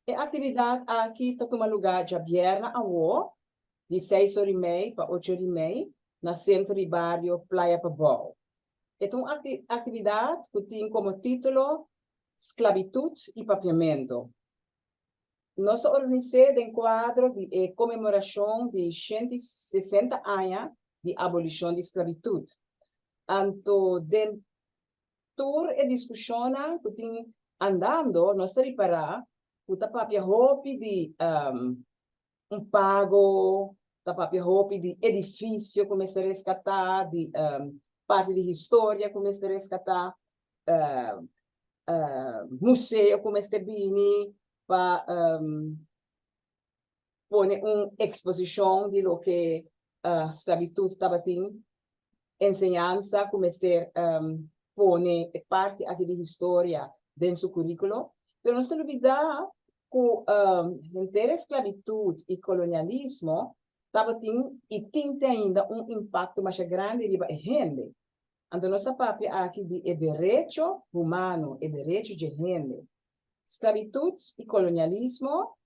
E aktividat aki ta tuma lugá djabièrnè awor di seis ora i mei pa ocho ora i mei na Sentro di Bario Playa Pabou. E ta un aktividat ku tin komo título Sklabitut i Papiamentu. Nos ta organis'é den kuadro di e konmemorashon di 160 aña di abolishon di sklabitut. Anto den tur e diskushonnan ku tin andando nos ta ripará ku ta papia hopi di un pago, ta papia hopi di edifisio ku mester reskatá, di parti di historia ku mester reskatá, museo ku mester bini pa pone un eksposishon di loke sklabitut tabatin, enseñansa ku mester pone e parti aki di historia den su kuríkulo. Pero nos ta lubidá ku henter e sklabitut i kolonialismo tabatin i tin te ainda un impakto masha grandi riba e hende. Anto nos ta papia aki di e derecho humano, e derecho dje hende. Sklabitut i kolonialismo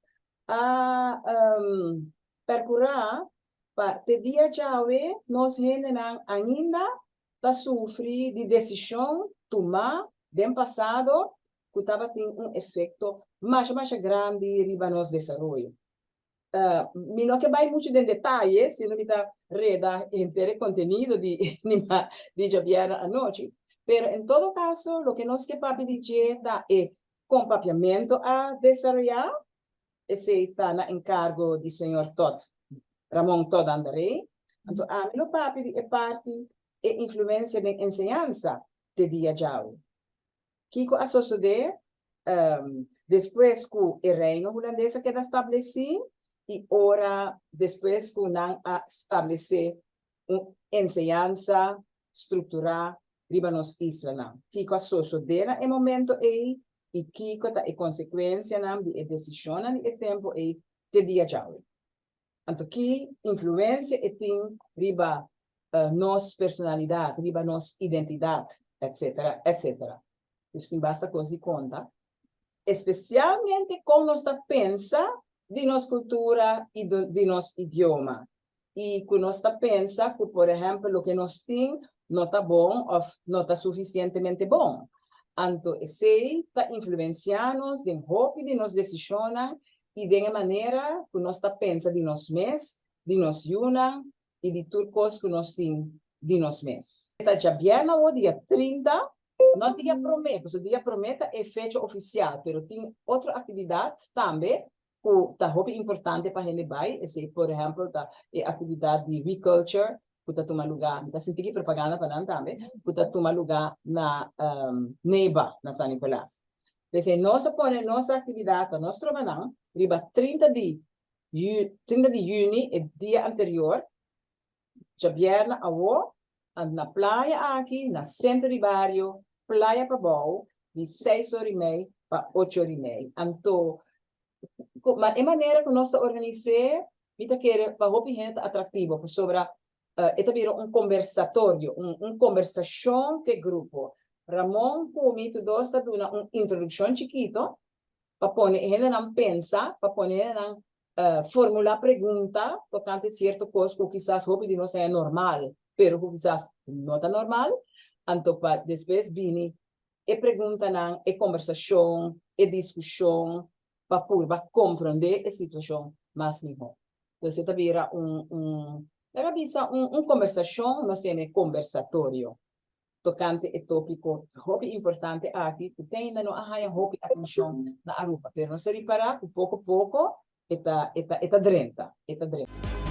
a perkurá pa te dia djawe nos hendenan ainda ta sufri di desishon tumá den pasado ku tabatin un efekto masha masha grandi riba nos desaroyo. Mi no ke bai muchu den detaye, sino mi ta reda henter e kontenido di di djabièrnè anochi. Pero en todo kaso loke nos ke papia di dje ta e kon papiamentu a desaroyá, esei ta na enkargo di señor Todd, Ramon Todd Andarey. Anto ami lo papia di e parti e influensia den enseñansa te dia djawe. Kiko a sosodé despues ku e Reino Hulandes a keda stablesí i ora despues ku nan a stablesé un enseñansa strukturá riba nos islanan? Kiko a sosodé na e momento ei i kiko ta e konsekuensianan di e desishonnan di e tempu ei te dia djawe? Anto ki influensia e tin riba nos personalidat, riba nos identidat, etcetera, etcetera. Dus tin basta kos di konta, espesialmente kon nos ta pensa di nos kultura i di nos idioma. I ku nos ta pensa ku, por ehèmpel, loke nos tin no ta bon òf no ta sufisientemente bon. Anto esei ta influensiá nos den hopi di nos desishonnan i den e manera ku nos ta pensa di nos mes, di nos yunan i di tur kos ku nos tin di nos mes. E ta djabièrnè awor dia 30, no dia promé, pasobra dia promé ta e fecha ofisial, pero tin otro aktividat tambe ku ta hopi importante pa hende bai, esei por ehèmpel ta e aktividat di WeCulture ku ta tuma lugá, mi ta sinti ki propaganda pa nan tambe, ku ta tuma lugá na Neiba na San Nicolas. P'esei nos a pone nos aktividat pa nos trobanan riba 30 di 30 di yüni, e dia anterior, djabièrnè awó, na playa aki, na sentro di bario, Playa Pabou, di seis ora i mei pa ocho ora i mei. Anto, ma e manera ku nos ta organis'é, mi ta kere pa hopi hende ta atraktivo, pasobra e ta bira un kombersatorio, un un kombersashon ku e grupo. Ramon ku mi tur dos ta duna un introdukshon chikito pa pone e hendenan pensa, pa pone e hendenan formulá pregunta tokante sierto kos ku kisas hopi di nos haña normal, pero ku kisas no ta normal. Anto pa despues bini e preguntanan, e kombersashon, e diskushon pa purba komprondé e situashon mas mihó. Entonces e ta bira un, un, laga bisa un, un kombersashon, nos ta yama e kombersatorio tokante e tópiko hopi importante aki ku te ainda no a haña hopi atenshon na Aruba, pero nos ta ripará ku poko poko e ta, e ta, e ta drenta, e ta drenta.